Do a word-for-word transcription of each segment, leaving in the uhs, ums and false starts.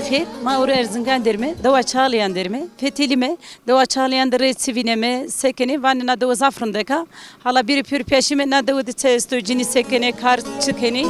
Xêr, ma ewro Erzingan der me, dewa Çağlayan der me, fetelî me, dewa Çağlayan de rê çi vîneme, se kenê, vanê na dewe zaf rindek a. Hala bîrê pêro pîya şîme, na dewe de çi esto, cinî se kenê, kar çi kenê.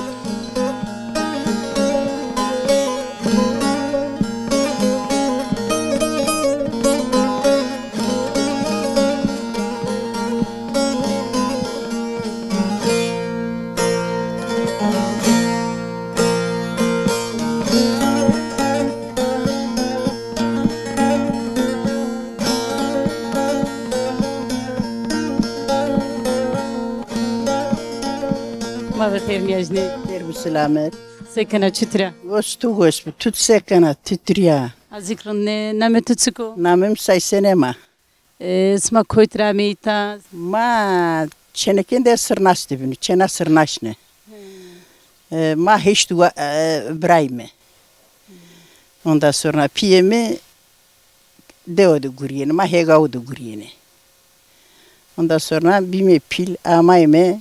Ma bi xêr nîyajnê. Xêr bi silamet. Se kena, çitur a? Wes, tu wes bi, tu se kena, tu tirî ya? Ez zî rind ne, namê tu çik o? Namê mi Saysenema. E, sima kotî ra amê îta? Ma çênekên de sirnaş de bînî, çêna sirnaş ne. E, ma heşt wa-, e, birayî me. Ondan sonra pîyê mi dewe de gurîyenê, ma hêgawo de gurîyenê. Ondan sonra bîme pîl, amayme,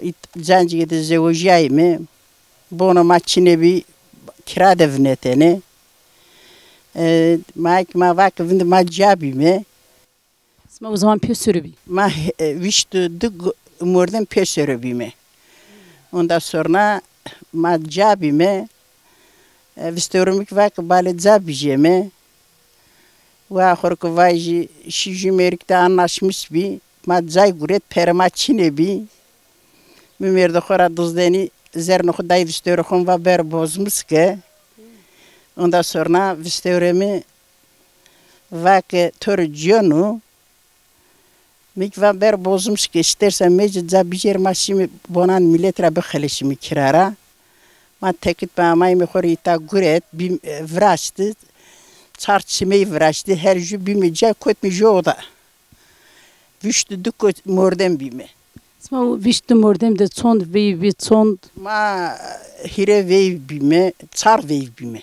ît-, Cancîge de zewejîyayme, bono ma çinê bî, kira de vinetêne. E, ma ki ma vake vinde ma ca bîme. Sima o zaman pêsero bî? Ma, e, vîşt û di gu-, mordem pêsero bîme. Ondan sonra ma ca bîme. E, vistewrê mi ki vake bale ca bijeme. Wa xo rê ki vajî şî jû mêrik de anlaşmiş bî. Ma cay guret, perê ma çinê bî. Mi mêrdê xo ra dizdenî, zernê xo dayî vistewrê xo, mi va ber bozmîs ke. Ondan sonra vistewrê mi va ke to rê cêno. Mi ki va ber bozmîs ke, îstersen mece ca bijêr, ma şîme bonan milet ra bixelesîme kira ra. Ma tekit bi amayme xo rê îta guret, bîm-, e, viraşti. Çar çimey viraşti, her jû bîme ca, kotme jû oda. Vîşt û di ko-, mordem bîme. Sima o vîşt û di mordem de çond veyv bî, çond? Ma hîrê veyv bîme, çar veyv bîme.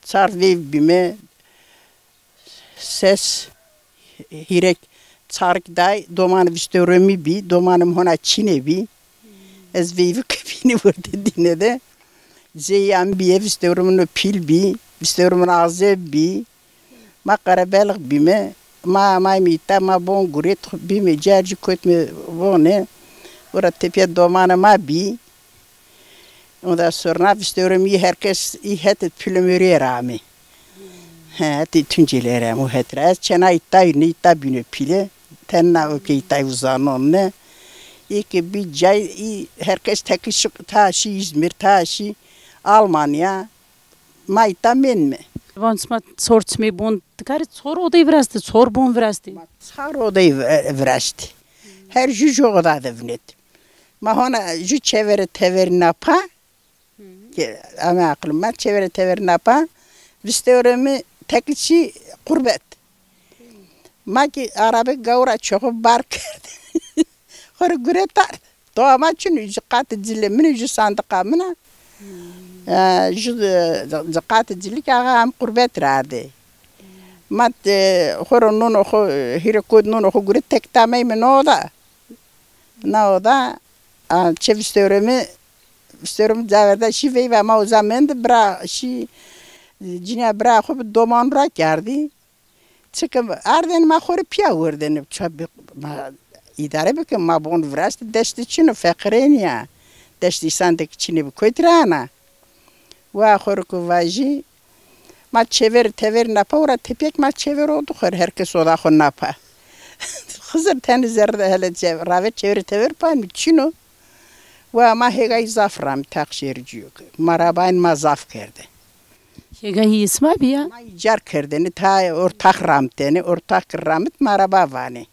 Çar veyv bîme, ses hîrek çarik day, domanê vistewrê mi bî, domanê mi hona çinê bî. Ez veyvike bîne werde dîne de. Ceyî amî bîye, vistewrê mi no pîl bî, vistewrê mi no azeb bî. Ma qerebelix bîme, ma amayme îta, ma bon guret, bîme cer ci, kotme vone. Ora tepîya domanê ma bî. Ondan sonra vistewrê mi, herkes î hetê Pilemurîye ra amê. He, hetê Tuncelîye ra amê, o het ra. Ez çêna îta ne, îta bîne pîle. Tena o ke îta uzanon ne. Î ke bî cay, î herkes tekî şi-, ta şî Îzmîr, ta şî Almanya. Ma îta mendîme. Van sima çor çimê bon, ti karê çor odey virastî, çor bon virastî? Ma çar odey vi-, virastî. Her jû jû oda de vinetî. Ma hona jû çêverê teverî napa, ke ame aqil ma, çêverê teverî napa, vistewrê mi tekî çî qurbet. Ma kî arabê gawra çexo bar kerd. Xo rê guret ard. Dowa ma çin o, jû qatê cilê min o, jû sandiqa min a. E, jû, e, jû qatê cilî kî axa em qurbet ra ardê. Ma, e, xo rê nono xo, e, hîrê kot nono xo guret, tek tameyme na oda. Na oda, a, çê vistewrê mi, vistewrê mi ca verda şî veyva, ma uza mendî, bira şî, cinîya bira xo bi doman ra kerdî. Çike ardêne ma xo rê pîya werdêne. Ça bi-, ma îdare bike, ma bon virastî, deştî çin o, feqîrênî ya. Deştî îsan de kî çinê bi kotî ra ana. Wa xo rê ki vajî, ma çêverî teverî napa, ora tepîya kî ma çêver oda xo rê, herkes oda xo napa. Xizir tenê zerre de hele çê-, ravêr çêverî teverî pay mi çin o. Wa ma hêgayî zaf ramî, tax şêrî cîyo ke. Ma rabayên ma zaf kerde. Hêgayî sima bîya? Ma îcar kerdêne, ta ortax ramitêne, ortax ki ramit, ma raba vanê.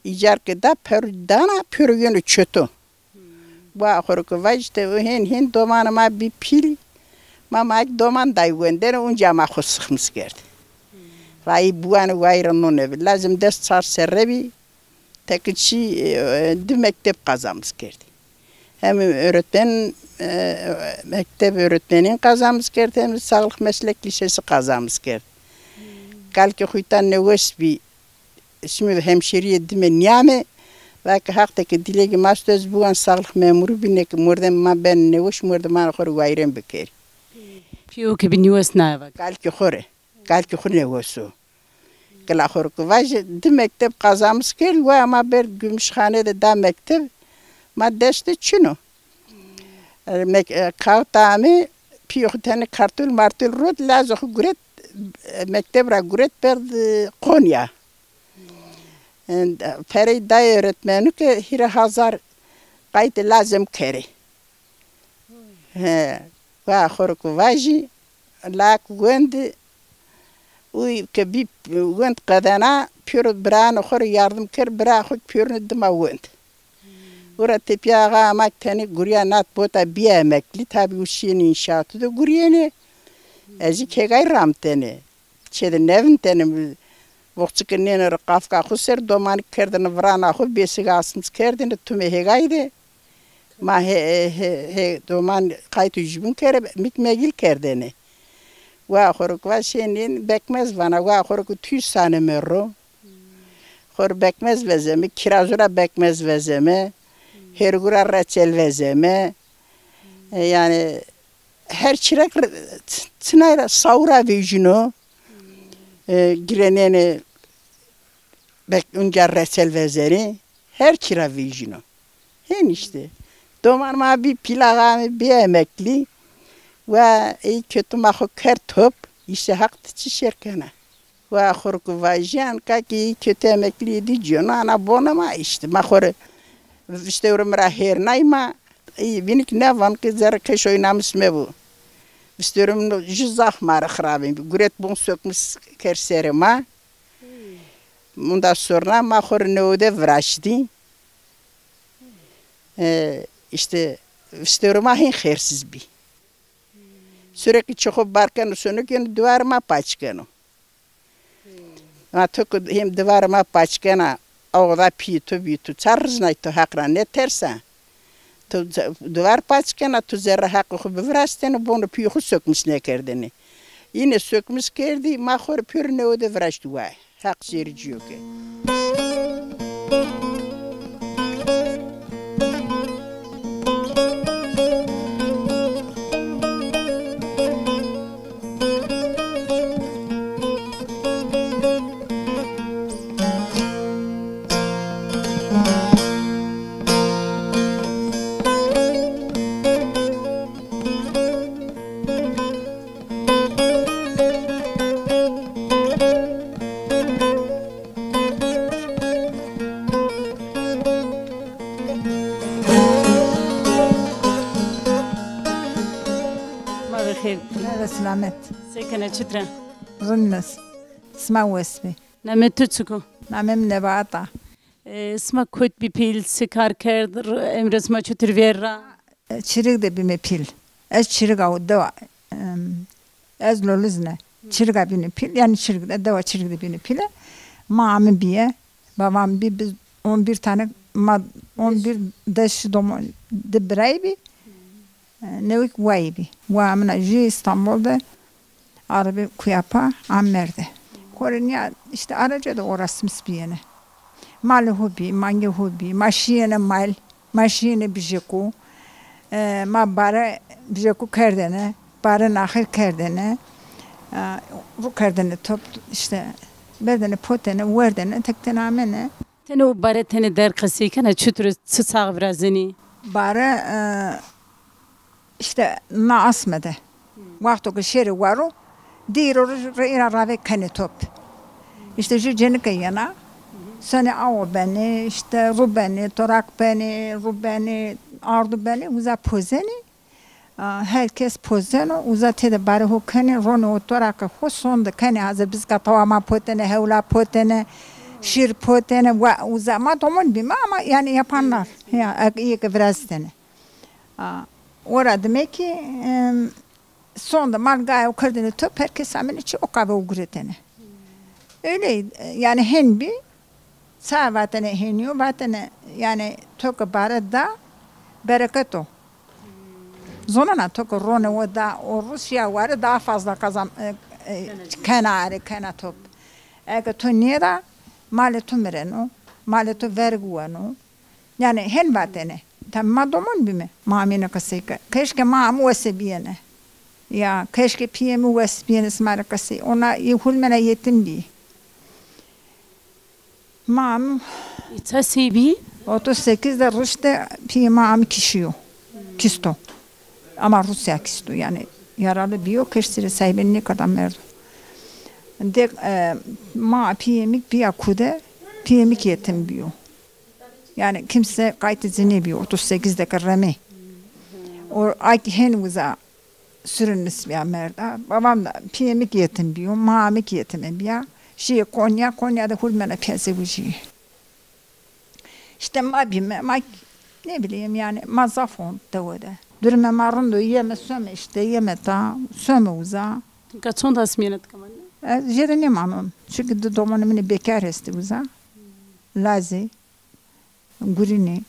Îcar ke da, pêro dana, pêro yeno çeto. Wa xo rê ki vajî, îşte o hên hên domanê ma bî pîl. Ma, ma kî doman day wendene, unca ma xo sixmis kerd. Vayî buwane wayîre none bi. Lazim des çar serre bî. Tekî çî, e, di mekteb qazamîs kerdî. Hem öğretmen, e, mekteb öğretmenîn qazamîs kerd, hem sağlık meslek lisesi qazamîs kerd. Kal ke xo îta newes bî, şîme hemşîrîye dime nîyame, va ke Haq de ke dîlegê ma esto, ez biwan sağlık memuru bîne ke mordem ma ben newes, mordemanê xo rê wayîrên bikerî. Pîyo ke bî nêwes naye vake. Kalkê xo rê. Kalkê xo nêwes o. Kila xo rê ke vajî, di mekteb qazamız kerd, wa ma berd Gümüşhane de da mekteb. Ma dest de çin o. E, mek-, e, kawta ame, pîyê xo tenê kartol martol rot, lazê xo guret, e, mekteb ra guret berd, e, Konya. E, perey day öğretmenu ke hîrê hazar qaytê lazê mi kerê. He, wa xo rê ke vajî, lak wend, uy ke bî wend qedena, pêro birayanê xo rê yardim kerd, bira xo pêrune dima wend. Ora Tepîya Axa ama tenê gurîya nat bota bîya emeklî, tabî û şîyêne înşaatû de gurîyêne. Ez zî kêgay ramtêne. Çê de nêvintêne. Boxçike nêne ro qafka xo ser, domanî kerdêne virana xo, bêsîga asmîs kerdêne tumê hêgay de. Ma he, he, he, doman qayto jubîn kerê, mîk megîl kerdêne. Wa xo rê ke va şênên bekmez vana, wa xo rê ke tûy saneme ro. Xo rê bekmez vezeme, kîrazu ra bekmez vezeme, hêrgu ra reçel vezeme. E, yanî her çî ra re-, ç-, çinay ra, sawu ra vejîno. E, girênêne bek-, unca reçel vezenê, her çî ra vejîno. Hên îşte. Doman ma bî pîl, axa mi bî emeklî. Wa ey kötü ma xo kerd top, îşte Haq ti çi şêr kena. Wa xo rê ke vajîyan, kakî ey kötü emeklî yê dî cêno, ana bonê ma îşte. Ma xo rê vistewrê mi ra hêrnay ma, ey vînî kî nêvan ke zerrê keş oynamis mebo. Vistewrê mi no jû zaf ma rê xirabîn bî. Guret bon sökmüs kerd serê ma. Ondan sonra ma xo rê newode viraştî. E, îşte vistewrê ma hên xêrsiz bî. Sürekli çê xo bar keno, sono keno, diwarê ma paç keno. Ma to ke hêm diwarê ma paç kena, a oda pîyê to bî, to ça riznay, to Haq ra nêtersa? To ze-, diwar paç kena, to zerrê Haqê xo bivirastêne, bono pîyê xo sökmüs nêkerdêne. Îne sökmüs kerdî, ma xo rê pêro newode viraştî waye. Haq şêrî cîyo ke. Ma bi xêr. Ma bi selamet. Se kena, çitur a? Rind mes. Sima wes bî. Namê tu çik o? Namê mi Nebahat a. E, sima kot bî pîl, çi kar kerd, r-, emrê sima çitur vêr ra? E, Çirig de bîme pîl. Ez Çiriga o dewa, em, ez Lolizne. Çiriga bîne pîl, yanî Çirig de, dewa Çirig de bîne pîle. Ma ame bîye, bava mi bî, biz on bir tane, ma on bir, des domon, di birayî bî. E, newik wayî bî. Wa mina jû Îstanbul de, arebe kuya pa, a merde. Xo rê nîya îşte araca de orasmis bîyêne. Malê ho bî, mangê ho bî, ma şîyêne mal, ma şîyêne bijêko. E, ma bare bijêko kerdêne, bare naxir kerdêne. E, ru kerdêne top, îşte berdêne potêne, werdêne, tektêne amêne. Tenê o bare tenê der qesey kena, çitur o, çi çax virazenî? Bare, e, îşte na asme de. Wexto ke şêrê waro, dî îro rê îra ravê kenê top. Îşte jû cenike yena, sonê awo benê, îşte ru benê, torak benê, ru benê, ardu benê, uza pozenê. A, her kes pozeno, uza têde barê ho kenê, ronê o toraqê xo, sonde kenê, hazir bizka tawa ma potêne, hewla potêne, şîr potêne, wa, uza ma domon bîme ama yanî yapanlar, ya, eg-, îyê ke virazitêne. A, ora dime kî, em, sonde mal gaye û kerdêne top, her kes amêne çê o qave û guretêne. Öyle, e, yanî hên bî, ça vatêne hênî yo, vatêne, yanî to ke bare da, bereket o. Zonena to ke ronê o da, o ru şîya ware daha fazla kazan, e, e, kena arê, kena top. Eke to nêda, malê to mireno, malê to verg weno. Yanî hên vatêne. Tabî ma domon bîme. Ma amêne qesey ke. Keşke ma ame wese bîyêne. Ya, keşke piyê mi wes biyêne sima rê qesey. Ona yê hurmena yetim bî. Ma mi Îta sey bî? Otuz sekiz de rişte piyê ma mi kişiyo. Kisto. Ama Rusya kisto, yani yaralı biyo, keştî rê sahibî nêkerda, merdo. De, e, ma piyê mi biya kude, piyê mi kî yetim biyo. Yani kimse qaytê ci nêbiyo, otuz sekiz de ke remê. O ay kî hên uza sürünmüş biya merda. Babam da piyê mi kî yetim biyo, ma mi kî yetim biya. Şîyê Konya, Konya de hurdmena piyê ci vujîyê. İşte ma bîme, ma ne bileyim yani, ma zaf on dewe de. Durumê ma rind o, yeme some işte, yeme ta, some uza. Nika çond asmîyene ti keman? Ez jêde nêmanon. Çünkü di domonê min ê bekar estê uza. Lazê. Gurînê.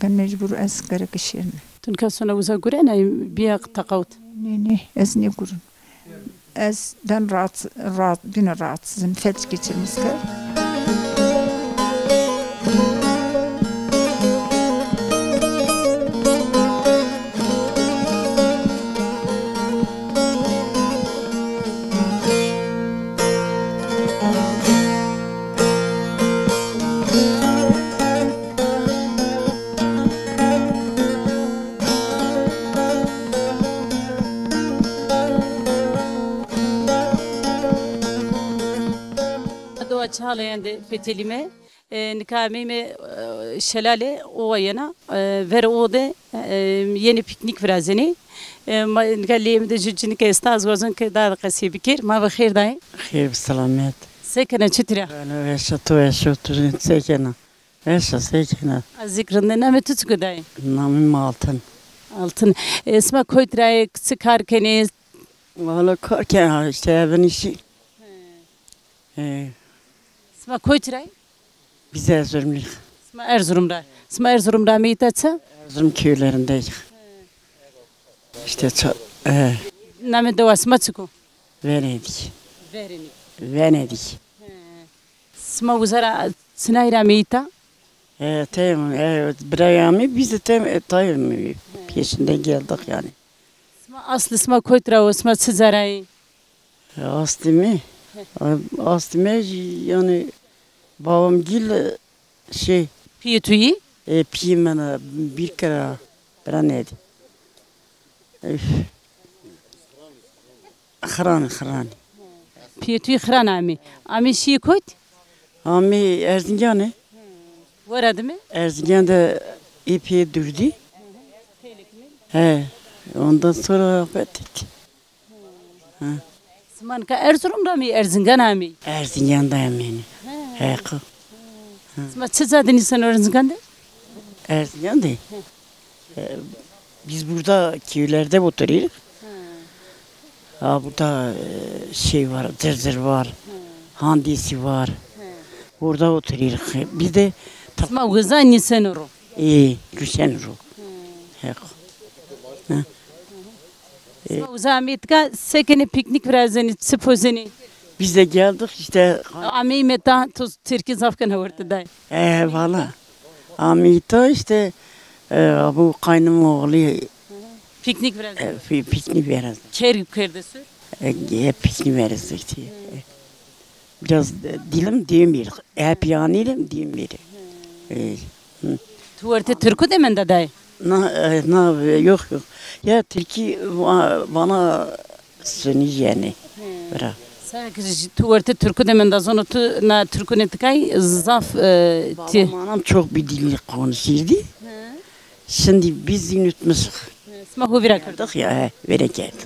Ben mecbur ez gereke şêrine. Ti nika sona uza gurena, bîya teqawit? Nê, nê, ez nêgurin. Ez, ben rahat, rahat, bîne rahatsızım. Felç geçirmiş kerd. Doğa Çağlayan de fetelîme. E, nika ameyme, e, şelale, owa yena, e, ver o de, e, yenê pîknîk virazenê. E, ma, nika leyê mi de jû cinîke esta, ez wazon ke daha de qesey bikir. Ma ve xêr dayê. Xêr bi selamet. Se kena, çitur a? Bela weş a, to weş o, tu se kena? Weş a, se kena? Ez zî rinde. Namê tu çik o dayê? Namê mi Altın. Altın. E, sima koyt ra yê, çi kar kenê? Valla kar kena işte, evin işi. He. Sima koyt ra yê? Biz Erzurumluyuz. Sima Erzurum ra. Sima Erzurum ra ameyî îta çi? Erzurum köylerindeyiz. İşte ça- e, Namê dewa sima çik o? Venedik. Verenik. Venedik. He. Sima uza ra çinay ra ameyî îta? E, tayım, e, birayê amî, biz de tayım, e, tayım, e, peşinden geldik yani. Sima aslî sima koyt ra o, sima çi ca ra yê? E, aslî mi? E, aslî mi, yani, babam gil, e, şey. Piyê tu yî? E, piyê min a, bir kere bira nêdî. Üf. Xiranî, Xiranî. Piyê tu yî Xiran amî. Amî şîyê kot? Amî Erzinganê. Wera dime? Erzingan de epey durdî. He, ondan sonra vefat etti. Ha. Sima nika Erzurum ra mî, Erzingan amî? Erzingan de amî. He. He, ko. Sima çi ca de nîseno Erzingan de? Erzingan de. E, biz burada köylerde oturuyoruz. Ha, burada, e, şey var, Cırcır var, Handesi var. Orada oturuyoruz. Biz de ta- Sima uza nîseno ro? E, nîseno ro. He. Ha. Sima uza ameyî îta, se kenê, pîknîk virazenê, çi pozenê? Biz de geldik işte. Ameyîme îta, to tirkî zaf kena wertê dayê. E, valla. Ameyî îta işte, e, bu kaynım oğlu, Pîknîk virazenê. E, pi- piknik biraz. Kerg kerdesî? E, e, piknik biraz işte. E, biraz, e, dilim diyemiyor. Hep yanıyorum diyemiyor. E, hı. Tu wertê tirku de menda dayê? Na, e, na, e, yok, yok. Ya tirkî va- vana sönüz yani. Bira. Sen ki tu wertê tirku de menda, zono tu na tirkunê tikay zaf, e, ti. Babam anam çok bir dil konuşurdu. Şimdi biz unutmuşuz. Sima hu vîra kerdo. Ya, he, vîra kerdo.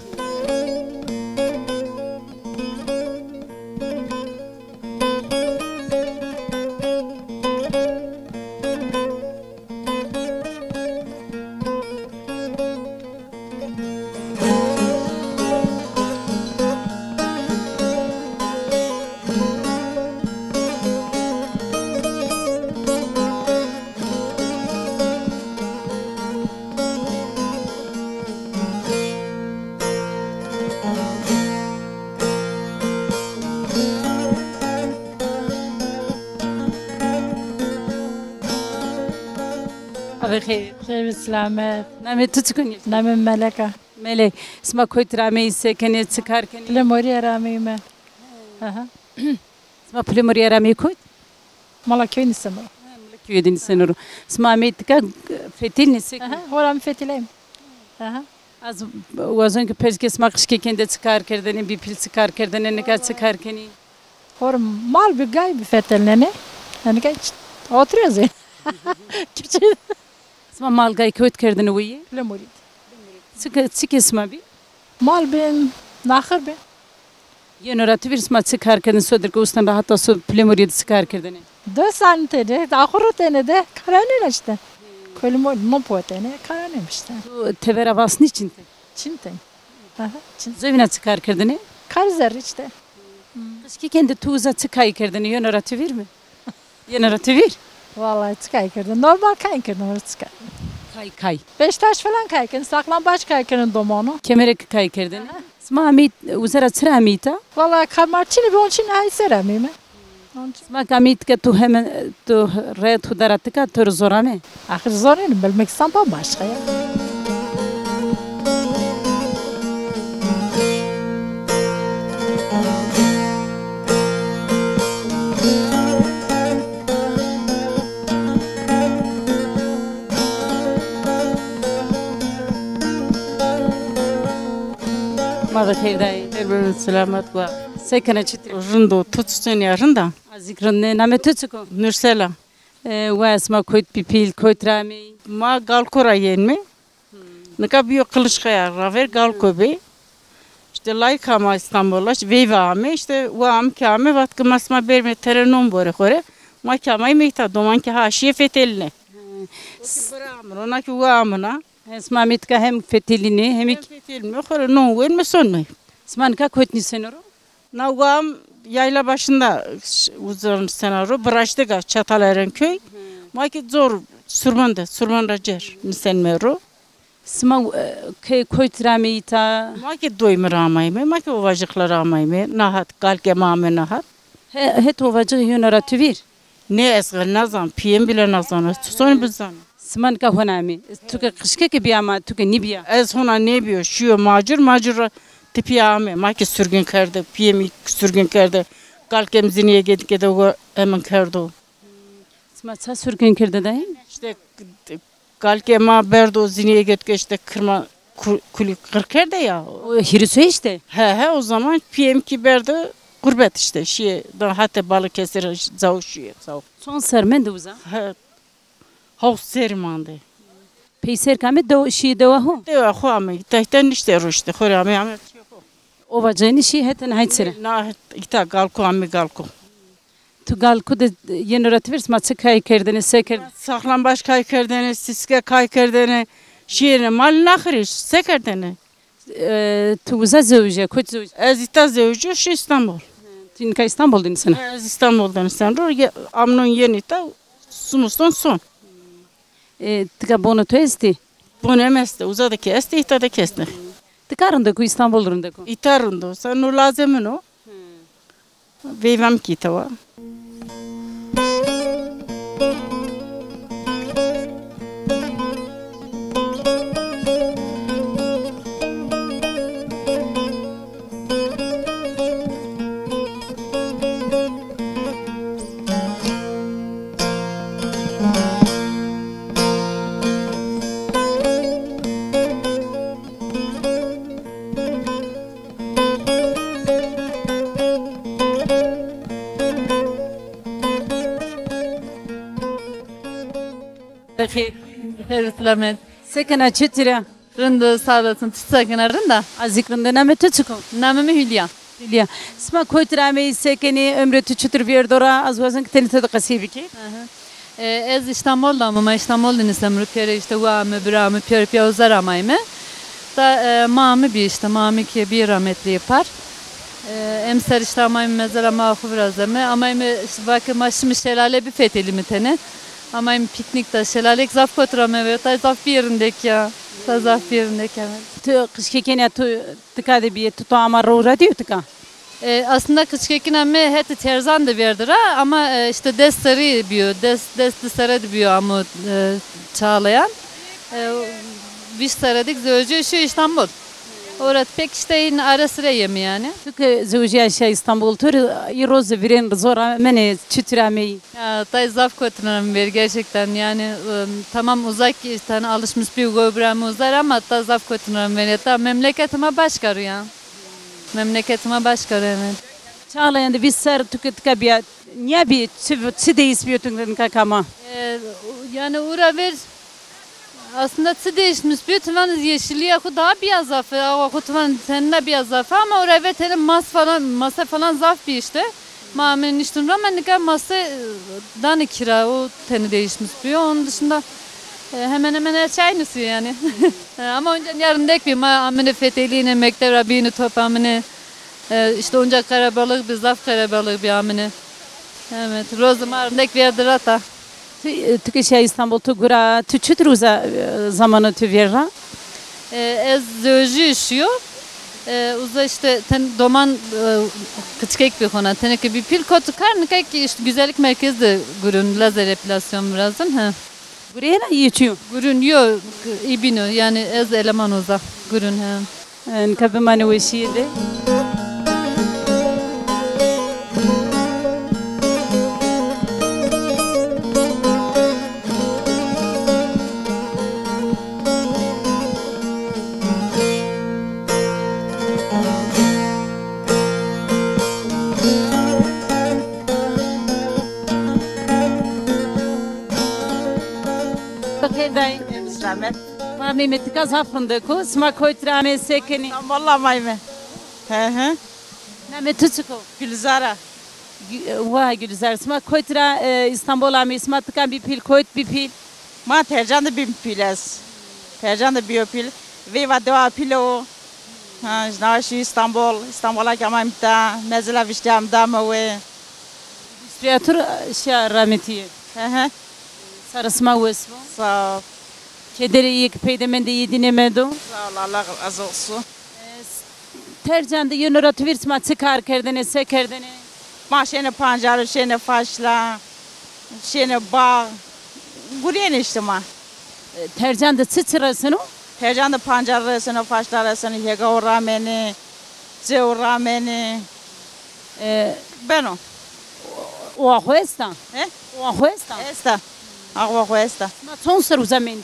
Abi xeyr. Xeyr, selamet. Namê tu çik o? Namê Melek a. Melek, sima kotî ra ameyî, se kenê, çi kar kenê? Pilemorîye ra ameyîme. Aha. Sima Pilemorîye ra ameyî kot? Mala kewî nîseno ro. Ha, mala kewî de nîseno ro. Sima ameyî tika fetelînê, se kenê? Aha, hora mi feteleyme. Aha. Ez wazon ke pers ke sima qijkekên de çi kar kerdêne, bî pîl çi kar kerdêne, nika çi kar kenî? Hor mal bi gay bi fetelnenê. Nika oturuyoruz yani. Küçük. Sima mal gay kot kerdêne weyî? Pilemorî de. Çi ke-, çi ke sima bî? Mal bi, naxir bi. Yeno ra ti vîr sima çi kar kerdêne, sodir ke ustan ra hata so Pilemorîye de çi kar kerdêne? Döş sal tenê, axur tenê de, karanîna işte. Kolî molî no po tenê, karanîna işte. Tu tevera vas nî çin te? Çin tenê. Aha, çin. Zovîna çi kar kerdêne? Kar zerrî işte. Qijkekên de tu uza çi kay kerdêne, yeno ra ti vîr mi? Yeno ra ti vîr? Vallahi çi kay kerdêne? Normal kay kerdêne, çi kay. Kay, kay. Beştaş falan kay kerdêne, saklambaç kay kerdêne domonu. Kemere ki kay kerdêne. Sima ameyî, uza ra çira ameyî ta? Vallahi karmar çinî bi, on çinî ay ser ameyîme. Sima ke ameyî tika tu hemen, tu reyet xu dara tika, to ro zor ame? Axir zor nîno, bilmek insan bambaşka ya. Ma bi xêr dayê. Xêr bibin, selamet wa. Se kena, çitur? Rind o, tu çitur ya, rind a? Ez zî rind ne, namê tu çik o? Nursela. E, wa sima kot bî pîl, kot ra ameyî? Ma Galko ra yenme. Nika bîyo Qilişxeya, raver Galko bî. Îşte layik ama Îstanbul ra, veyva ame, îşte wa am ke ame, vat ke ma sima berme tere non bore xo rê. Ma ke amayme îta, doman ke ha şîye fetelîne. Hı. Bira amino, na ke wa amina. He, sima amê tika hem fetelînê, hem î... Hem fetelîme, xo rê non wenme sonme. Sima nika kot nîseno ro? Na wa am yayla başında ş-, uza nîsena ro, Biraştega, Çataleren köy. Hı. Ma ki zor Surmen de, Surmen ra cêr nîsenme ro. Sima, e, ke kot ra ameyî ta? Ma ki doyme ra amayme, ma ki ovacıkla ra amayme, nahat, galkê ma ame nahat. He, het ovacık yeno ra tu vîr? Ne, ez nazan, pîyem bile nazan, ez çi sonî bizan. Sima nika hona amê. Tu ke qijkeke bîya ama tu ke nîbîya? Ez hona nêbîyo, şîyo macir, macir ra tipîya ame. Ma ki surgin kerde, pîyem î surgin kerde. Galkê mi zinîyê gedike de o emin kerdo. Sima ça surgin kerde dayê? Îşte galkê ma berdo zinîyê gedike, îşte kirma ku-, kulî qir kerde ya. O hîris o îşte. He, he, o zaman pîyem kî berdo gurbet îşte. Şîye da hete Balıkesir, cao şîye, cao. Çond serr mende uza? He, hawt serrî mande. Peyser ke ame dew-, şîye dewa xo? Dewa xo ame. Îta, îta nişte ro îşte. Xo rê ame, ame. Ovacığê nî şî hete nihayet sere. Na, îta Galko ame, Galko. Tu Galko de yeno ra ti vîr, sima çi kay kerdêne, se kerd-? Saklambaç kay kerdêne, sîske kay kerdêne, şîyêne mal naxirî, se kerdêne? E, tu uza zewje, kot zewje? Ez îta zewje, şî Îstanbul. Ti nika Îstanbul de nîsena? Ez Îstanbul de nîsen ro, ye-, amnon yen îta, zimiston son. E, tika bonê to estî? Bonê mi estî, uza de kî estî, îta de kî estî. Tika rind o ku Îstanbul rind o ku? Îta rind o, se no lazê min o. Veyva mi kî îta wa. Xêr, xêr û selamet. Se kena, çitur a? Rind o, sağ olasın. Tu se kena, rind a? Ez zî rind o. Namê tu çik o? Namê mi Hülya. Hülya. Sima kotî ra ameyî, se kenî, emrê tu çitur vîyerdo ra? Ez wazon ke tenê to de qesey bikî. Aha. E, ez Îstanbul de ame, ma Îstanbul de nîseme ro, pîyerê îşte wa ame, bira ame, pîyer pîya uza ra amayme. Ta, e, ma mi bî îşte, ma mi ke bî rahmetlî par. E, emser îşte amayme mezara ma xo virazeme. Amayme îşte, vake ma şîme şelale bifetelîme tenê. Amayme pîknîk ta, şelale kî zaf kot ra ame ve, ta zaf bîyê rindek ya. Ta zaf bîyê rindek ya. Tu qijkekên ya tu tika de bîyê, tu to ama rew ra dîyo tika? E, aslında qijkekîna mi hetê Terzan de vêrdi ra, ama, e, îşte des serrî bîyo, des, des di serre de bîyo amo, e, Çağlayan. E, vîst serre de kî zewecîyo, şîyo Îstanbul. Ora pek işte yine ara sıra yemi yani. Tu ki zewjîya şiya Îstanbul, tu rê î roz virên zor amenê, çitur ameyî? Ya, tay zaf kotîn ra mi ver gerçekten. Yani, ım, tamam uzak, işte, hani alışmış bir gobra mi uzar ama ta zaf kotîn ra mi ver. Ta memleketime başka ro ya. Memleketime başka ro, evet. Çağlayan de bir ser tu ki tika biya, niye bir çi, çi değiş biyo tu nika kama? E, yani ura ver aslında çi değişmiş biyo, tu van yeşilliğe xu daha biya zafı, awa xu tu van tenine biya zafı ama ura ver tene mas falan, masa falan zaf bir işte. Ma amine niştun ra ma nika masa, e, danê kira, o tene değişmiş biyo. Onun dışında, e, hemen hemen her şey aynısı yani. E, ama onca niya rindek bi, ma amine fetelîne, mekteb ra bîne top amine. E, işte onca karabalık bi, zaf karabalık bi amine. Evet, roz ma rindek verdi rata. Tu, e, tu ke şiya Îstanbul tu gura, tu çitur uza, e, zamanı tu ver ra? E, ez zewjî şiyo. E, uza işte ten doman, e, kiçikek bi hona. Teneke bir pil kot kar, nika ki işte güzellik merkezi de gurun, lazer epilasyon virazin. Ha. Gureyena yê çiyo? Gurun yo, î bîno. Yani ez eleman uza. Gurun, ha. Nika bimanê weşîye de. Xêr dayê. Selamet. Ma ameyme tika zaf rindek o. Sima kotî ra ameyê, se kenê? Îstanbul ra ameyme. Hı hı. Namê tu çik o? Gülzara. Gü-, wa Gülzar, sima kotî ra, e, Îstanbul ameyî, sima tikan bî pîl, kot bî pîl? Ma Tercan de bîm pîl ez. Tercan de bîyo pîl. Veyva dewa pîle o. Ha, jina şî Îstanbul. Îstanbula ke ameyme ta, mezela viştîyam dame we. Vîst û tu şiya rametîye. Hı hı. Sarê sima wes bo. Sağ ol. Kederê yê ke peyde mendê, yê dîne mendo. Sağ ol, Allah razı olsun. E, s-, Tercan de yeno ra tu vîr sima çi kar kerdêne, se kerdêne? Ma şêne pancar, şêne faşla, şêne bağ. Gurîyêne işte ma. E, Tercan de çi çi reseno? Tercan de pancar reseno, faşla reseno, hêgawo ramenê, cew ramenê. E, beno. Owa xo esta? He? Owa xo esta? Esta. Awa xo esta. Ma çond ser uza mendî?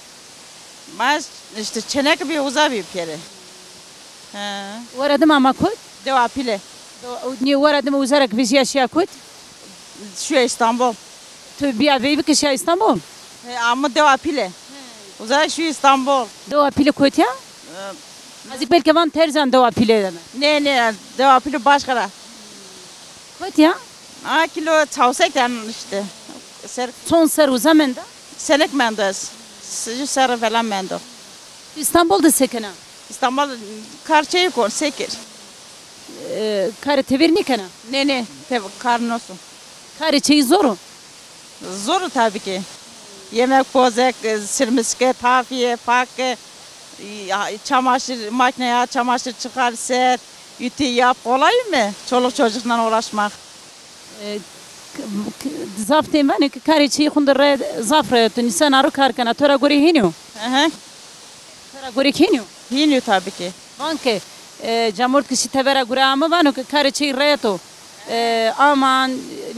Ma işte çêneke bî uza bî pêre. He. Wera dima ma kot? Dewa Pîle. Do-, nê wera dima uza ra ke vejîya şiya kot? Şuya Îstanbul. Tu bîya veyvî ke şiya Îstanbul? He, ama Dewa Pîle. Uza ra şuya Îstanbul. Dewa Pîle kotîya? He. Ez belkî van Tercan Dewa Pîle deme. Nê, nê, Dewa Pîle başka ra. Kotîya? A kilo çawsek yan işte. Ser. Çond ser uza menda? Senek mendo ez. Sicî serre falan mendo. Îstanbul de se kena? Îstanbul kar çeyî kon, se kir. E, karê tevîr nêkena? Nê, nê, tev-, kar noso. Karê çeyî zor o? Zor o tabii ki. Yemek, pozek, e, sirmiske, tafiye, pake, e, çamaşır, makineya çamaşır çıkar, ser, ütü yap, kolay mı? Çoluk çocukla uğraşmak. E, k-, k-, zaf tên vanê ke karê çeyî xunde re, zaf rehet o. Nîsan aro kar kena. To ra gorê hênî yo? Hı hı. To ra gorê hênî yo? Hênî yo tabii ki. Van ke, e, camort ke şî tevera gure ame vano ke karê çeyî rehet o. E, aman,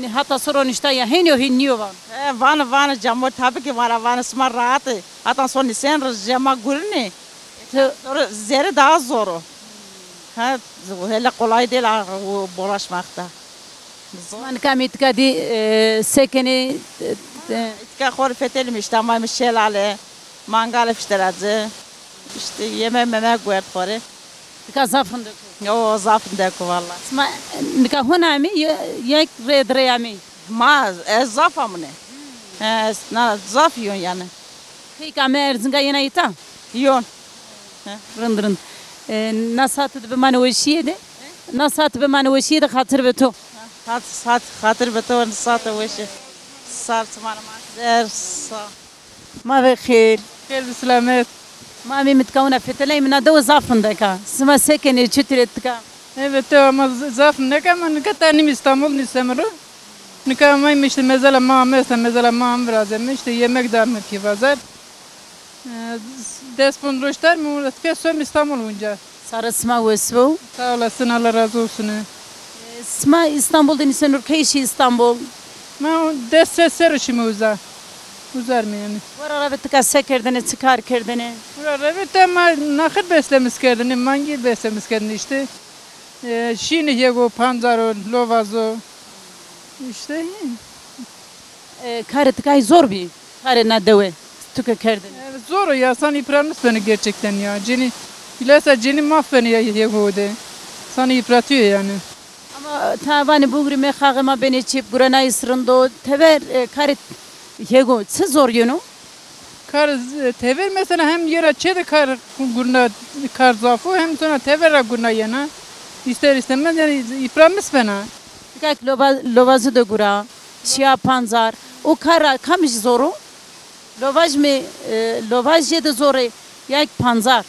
e, hata soro nişta ya hênî yo, hênî yo van. E, vano, vano camort tabii ki vano, vano sima rahat e. Hata so nîsen re jema gurine. Ti- Sonra zerre daha zor o. Ha, hele kolay değil ha, o bulaşmakta. Zor. Ma nika mi tika dî, e, se kenê, e, e. Tika xo rê fetelîme işte, amayme şelale, mangale fiştera ci. İşte yemek memek werd xo rê. Tika zaf rindek o. Yo, zaf rindek o valla. Sima nika hona amê, ye-, yek rê di rê amê? Ma, ez zaf amune. He, ez, na, zaf yon yani. Peyka me Erzinga yena îta? Yon. Rind, rind. E, na saate de bimanê weşîye de. Na saate bimanê weşîye de, xatir be to. Hat, hat, xatir be to, saate weşî. Sar çimanê ma ser, sa. Ma ve xêr. Xêr bi silamet. Ma amê mi tika wina feteleyme, na dewe zaf rindek a. Sima se kenê, çitur ê tika? Evet, ama z-, zaf rindek a, ama nika ta nîm Îstanbul nîseme ro. Nika amayme işte mezela ma ame esta, mezela ma am virazeme, işte yemek dame pî vazar. E, des pond roj ter mi, pê som Îstanbul unca. Sare sima wes bo. Sağ olasın, Allah razı olsun. E, sima İstanbul de nîsenû, key şî İstanbul? Ma o des ses serre şîme uza. Uza rîme yanî. Wera ra ve tika se kerdêne, çi kar kerdêne? Wera ra ve ta ma naxir beslemis kerdêne, mangî beslemis kerdêne işte. E, şîne hêgo, pancar o, lovaz o. İşte. E, karê tikay zor bî? Karê na dewe tu ke kerdêne? E, zor o ya, san yıpranmış beni gerçekten ya. Cênî, bilhassa cênî maf beni ya hêgo de. Sanı yıpratıyor yani. Ama ta vanê bugurîme, xaxê ma benê çêp, gurenayîs rind o. Tever, e, karê hêgo çi zor yeno? Kar, e, tever mesela hem yena çê de kar gurna, kar zaf o, hem sonra tever ra gurna yena. İster istemez yani yıpranmış bena. Nika lova-, lovazî de gura, şîya pancar. O kar ra kamij zor o? Lovaj mi, e, lovaj jê de zor ê ya ki pancar?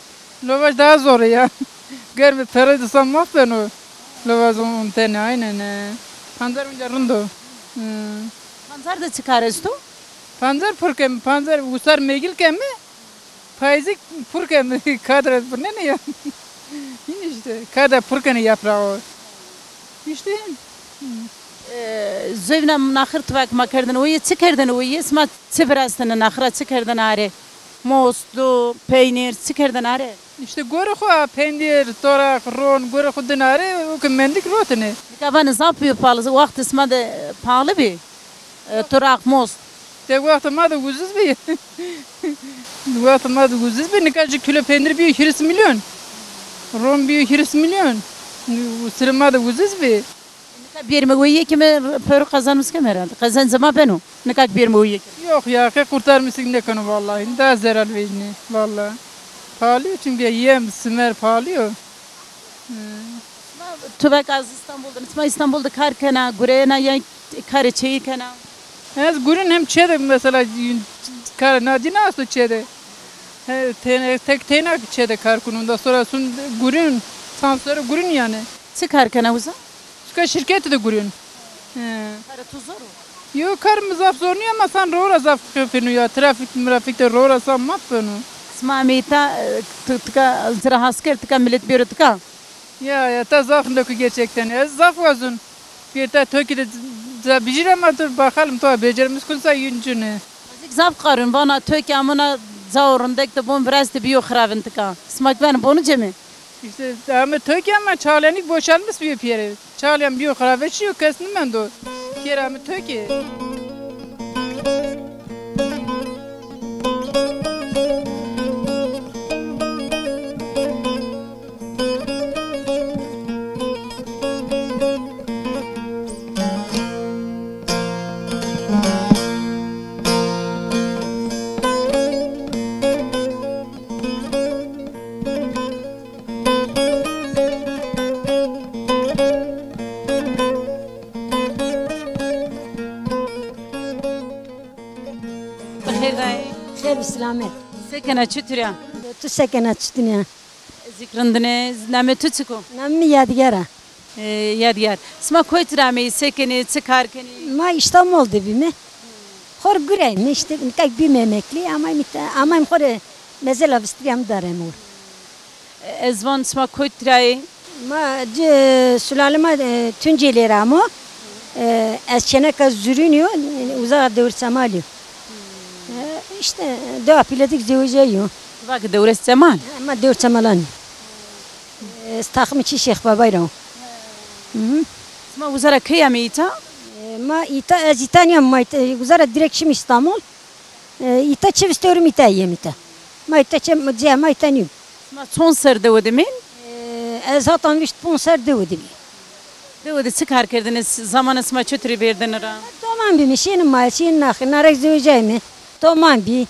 Lovaj daha zor ê ya. Germê perrey de san maf beno. Lovaz ontene, aynen, e. Pancar onca rind o. Hı. Pancar de çi kar esto? Pancar pur keme, pancar usar mêgil keme, payîzî pur keme, kadre birnenê ya. Yine işte, kadre pur kenê yaprağı. İşte. E, zewna naxir tivak ma kerdêne weye, çi kerdêne weye? Sima çi virastêne naxira, çi kerdêne arê? Most, do, peynîr, çi kerdêne arê? İşte gorê xo a, peynîr, toraq, ron, gorê xo dêne arê, o ke mendik rotêne. Nika vanê zaf bîyo pahalı, wextê sima de, e, pahalı bî. E, toraq, most. De wextê ma de ucuz bî. Wextê ma de ucuz bî. Nika jû kîlo peynîr bîyo hîris milyon. Ron bîyo hîris milyon. Usirê ma de ucuz bî. Nika bêrime weye keme, pêro qezenmiş keme herhalde. Qezencê ma beno. Nika bêrime weye keme. Yok ya, qe kurtarmışlık nêkeno vallahi. Daha zerar vecnê vallahi. Pahalı yo çünkü yem, simer pahalı yo. Hı. Sima, tu vek az İstanbul de, sima İstanbul de kar kena, gureyena ya karê çêyî kena? Ez gurîn hem çê de mesela kar nacîna esto çê de. He, têne-, tek teyna çê de kar kunûn. Da sonra sun gurîn, san serre gurîn yani. Çi kar kena uza? Çika şirketî de gurîn. He. Karê tu zor o? Yo, karê mi zaf zor nîyo ama san ro ra zaf xefîno ya. Trafîk mirafîk de ro ra san maf beno. Sima amê îta, e, ti-, tika ci ra has kerd, tika milet bêro tika? Ya, ya, ta zaf rind o ki gerçekten. Ez zaf wazun. Bir ta Tokî de ca bijîr ama dur bakalım, to becermiş kunsa yun cune. Ezik zaf qarun, vana Tokî amuna cao rindek de bon virastê bîyo xiravin tika. Sima ki vanê bonu cemi? İşte ama Tokî ama Çağlayanîk boşalmış bîyo pîyerê. Çağlayan bîyo xiraveşîyo, kes nimendo. Pîyerê ama Tokî. Bi xêr dayê. Xêr bi silamet. Se kena, çitur a? Tu se kena, çitur a? Zik rindine, namê tu çik o? Namê mi Yadigar a. E, Yadigar. Sima kotî ra ameyî, se kenê, çi kar kenê? Ma İstanbul de bîme. Xor gureyme, işte, nika bîme emeklî, ama, ama xo rê mezela vistirîya mi dareme. Ez van sima kotî ra yê? Ma ci, sulale ma, e, Tunceli ra amo. E, ez çêneka Zurînî yo, uza ra Dewrês Cemalî yo. E, işte, dewa pîletik zewicîyayo. Vake Dewrês Cemal? E, ma Dewrês Cemalan î. E, ez taximê çî Şêx Babay ra wo. Hı hı. Sima uza ra key amê îta? E, ma îta, ez îta nîyam, ma îta, uza ra direkt şîm İstanbul. E, îta çi vistewrim îta yem îta. Ma îta çi, cê ma îta nîyo. Sima çond ser dewe de mên? E, ez hatan vîst ponc ser dewe de bî. Dewe de çi kar kerdêne? Zamanê sima çitur ê vêrdêne ra? Toman bîme, şîyêne ma, şîyêne naxir, narek zewicayme. Toman bî.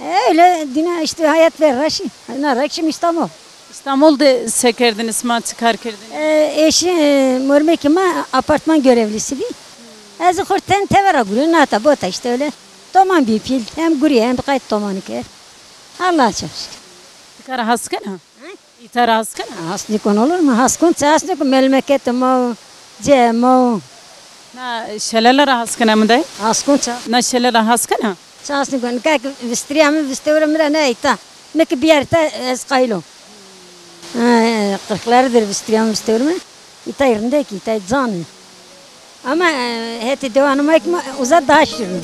E, öyle dîna işte hayat ver ra şî. Narek şîm İstanbul. İstanbul de se kerdêne sima, çi kar kerdêne? E, eşî, e, mormekê ma apartman görevlisi bî. Ez xo rê ten teve ra gurî, nata bota işte öyle. Toman bî pîl, hem gurî hem qayt tomanî kerd. Allah'a çok şükür. Tika ra has kena? Hı? Îta ra has kena? Has nîkon olur mu? Has kon, çi has nîkon, memleketê ma o, cê ma o. Na şelale ra has kena mi dayê? Has kon ça? Na şelale ra has kena? Çi has nîkon, nika ki vistirîya mi, vistewrê mi ra ne îta. Mi ki biyar îta ez qayîl o. Ha, Kırklarıdır vistiriyan vistewrime. İtay rindek, itay canı. Ama e, heti dewanı mayk ma uza daha şirin.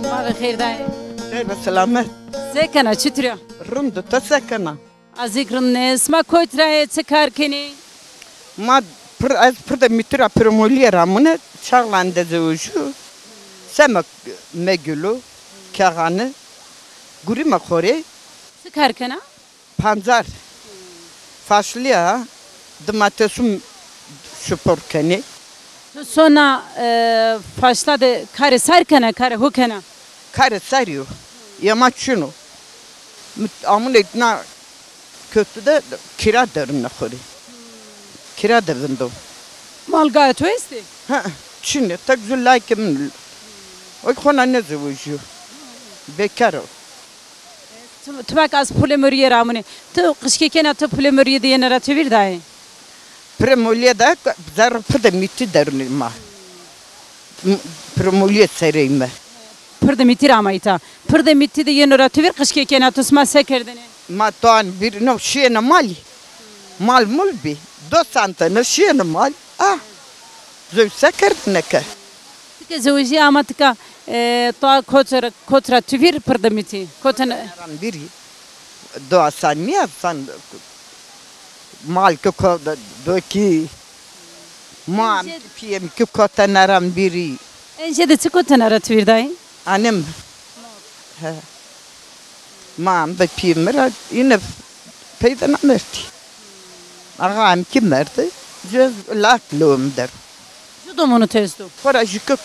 Ma ve xêr dayê. Xêr ve selamet. Se kena, çitur ya? Rind o, ti se kena? Ez zîk rind ne. Sima kotî ra yê, çi kar kenê? Ma pir, ez pir de mîtî ra pirmolîye ra mune, çaxlan de zewejîyo. Seme me gilo, kexane, gurîme xo rê. Çi kar kena? Pancar, fasulye, domatesum şupur kenê. Tu sona, e, faşla de karê ser kena, karê hu kena? Karê serî yo. Yê ma çin o. Mi amunê na kötü de kira derine xo rê. Kira de vindo. Malgaya tu estê? Ha, çin ê. Tek zu layikê min. O xona nêzewejîyo. Bekar o. Tu, tu vak az pulê mi rûyê ra amunê. Tu qişkê kena, tu pulê mi rûyê de yena ra tevîr dayê? Pire molîye de zerrê pir de mîtî derunê ma. M-, pire molîye sereyme. Pir de mîtî ra ama îta. Pir de mîtî de yeno ra tevîr qişkê kena, tu sima se kerdene? Ma toan bir no şiyêne malî. Mal mul bî. Do santene şiyêne mal. Ah. Zewj se kerdine ke? Ti ke zewejîya ama ti ka, e, toa kot ra, kot ra tevîr pir de mîtî. Kotin. Eran birî. Do asan nîya san mal ki ko do ki ma em ki pîyê mi ki kotene ra birî. Enje de çi kotene ra tevîr dayê? Anem. He. Ma em bi pîyê mi ra yine peyda namerdî. Axa em ki merdi. Cez lak lewim der. Ju domonu ti esto? Xora jikik.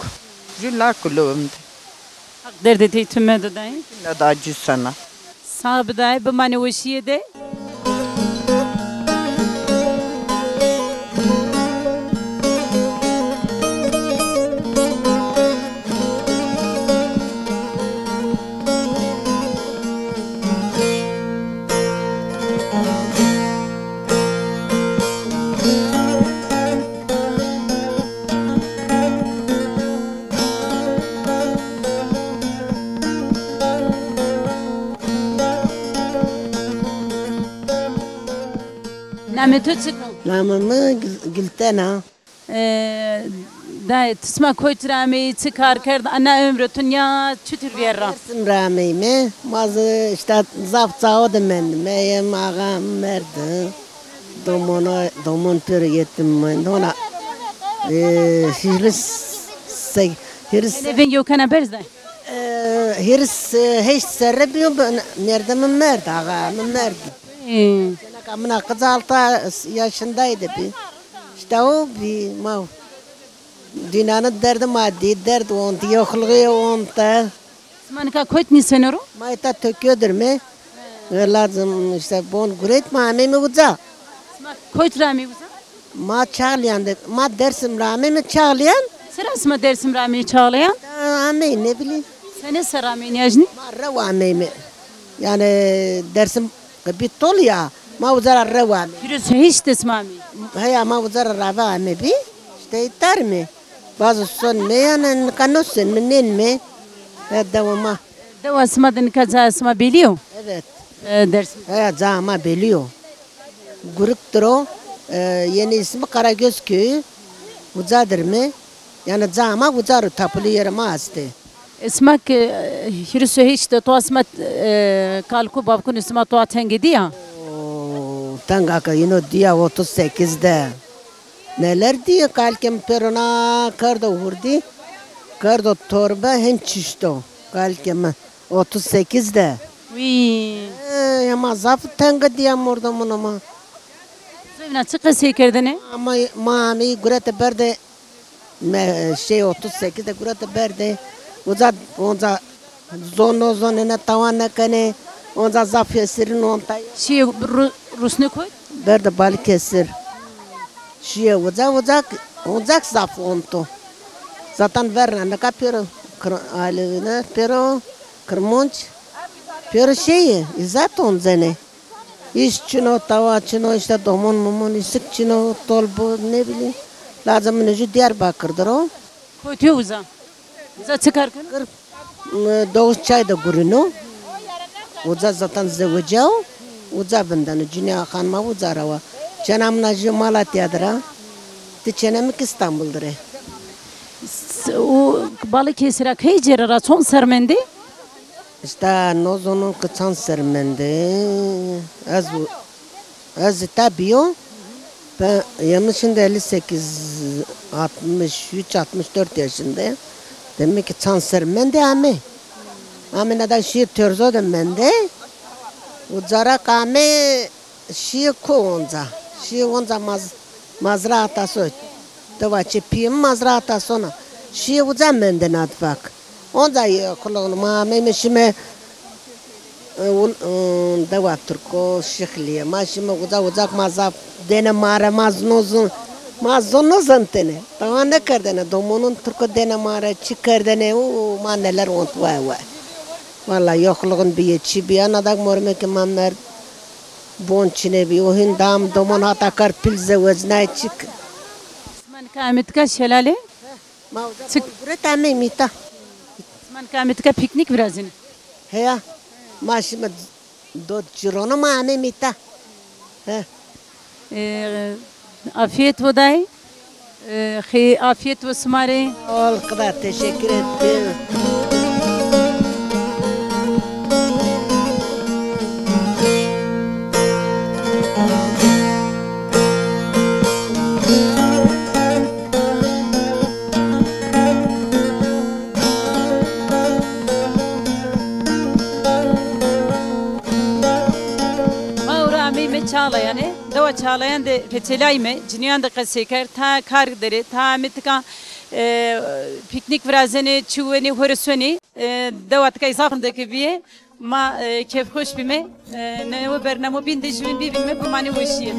Ju lak lewim der. Haq derdê tey tu medo dayê. Ne da cî sana. Sağ bi dayê, bimanê weşîye de. Namê to çik o? Namê mi Gül-, Gülten a. E, dayê, ti sima kotî ra ameyî, çi kar kerd, ana ömrê tu nîya çitur vîyer ra? Dêrsim ra ameyîme. Ma zî îşte zaf cao de mendîme. Yê mi axa mi merdi. Domona, domon pêro yetim mendî. Hona, e, hîris se-, hîris. Ene veng yew kena berz de. E, hîris, e, heşt serre bîyo, be-, merdê mi merd, axa mi merd. Hı. Ceneka min a qij alta yaşındaydı bî. İşte o bî, ma dünyanın derdi ma dî, derd onti, yoklugê onte. Sima nika kotî nîsenê ro? Ma îta Tokyodir me. Lazım işte bon guret ma ameyme uca. Sima kotî ra ameyî uca? Ma Çağlayan de, ma Dersim ra ameyme Çağlayan. Sera sima Dersim ra ameyî Çağlayan? Ameyî, ne bileyim. Senê ser ameyî nîyajnî? Ma rew ameyme. Yani Dersim qibî tol ya, ma uca ra rew ameyme. Hîris heşt de sima ameyî? Heya, ma uca ra rave amebî. İşte îta rime. Bazı son me yani nika no son mi nên me. He, dewa ma. Dewa sima de nika ca sima belî yo? Evet. E, Dersim. He, ca ma belî yo. Guriktir o, e, yeni ismi Karagöz köyü. Ucadır mı? Yani ca ma ucar o, tapulu yeri ma astê. E, sima ke, e, hîris û heşt de toa sima, e, kalku bavkun sima toa tenge dîya? Oo, tenga ke ino dîya otuz sekiz de. Neler dîya, kalkê mi pêro na kerdo hurdî, kerdo torbe, hem çişto kalkê mi. Otuz sekiz de. Wî. E, ya ma zaf tenge dîya mordomun ama. Zovîna çi qesey kerdene? Ama ma ameyî gurete berde, me, şey, otuz sekiz de gurete berde. Uca, onca zon no zonene, tawa nêkenê. Onca zaf hesirin onta. Şîye ru-, rusne kot? Berde Balıkesir. Şîye uca, uca, onca zaf onto. Zaten verna nika pêro, kra-, alevine pêro. Kirmonc pêro şeyî, îzzet oncenê. Îş çin o, tawa çin o, îşte domon mumon îsik çin o, tol bo, ne bileyim. Lazım min jû Diyarbakır dir o. Kotî yo uza? Uza çi kar keno? Kir, m, Doğuş çay de gurîno. Uza zaten zewicîya o. Uza vindeno. Cinîya xanima uza ra wa. Çêna min a jû Malatya dir a. Di çênê mi ki Îstanbul dir ê. S-, o Balıkesir ra key cêre ra çond serr mendê? Îşte no zonon ki çand serr mendê. Ez, ez îta bîyo. Ben yemişinde elli sekiz, altmış üç, altmış dört yaşındayım. Demek ki çand serr mendê amê. Amê nada şî Terzo de mendê. Uca ra ke amê şî ko onca. Şî onca maz-, mazra ata so. Dewa çê pîyê mi mazra ata sona. Şî uca mendê nadvak. Onca yê xulixin ma ameyme şîme, e, un-, un-, dewa Tirko, Şixlîye. Ma şîme uca uca ke ma zaf dêne ma re, ma zino zin, ma zino zintêne. Tawa nêkerdêne, domonun Tirko dêne ma re, çi kerdêne, u, ma neler ont, we, we. Walla yoxluğun bîye, çi bîye, ana dak mormê ke ma merd, bon çinê bî. O hin dam domon hata kerd pîl zewecnay çik. Siman ke amê tika şelale? Ma uca çik? Bol guret amê mîta. Siman ke amê tika pîknîk virazenê? Heya. Ma şîme dot cirona ma amê mîta. He. E, afiyet vo day. E, xê-, afiyet vo sima rê. Ol qida, teşekkür ettim. Ma ewro ameyme Çağlayanê. Dewa Çağlayan de fetelayme, cinîyan de qesey kerd, ta kar derê, ta amê tika, e, pîknîk virazenê, çiwenê, ho rê sonê. E, dewa tika zaf rindeke bîye. Ma, e, kêfxweş bîme. E, newe bernamo bîn de jûbîn bivînme, bimanê weşîye.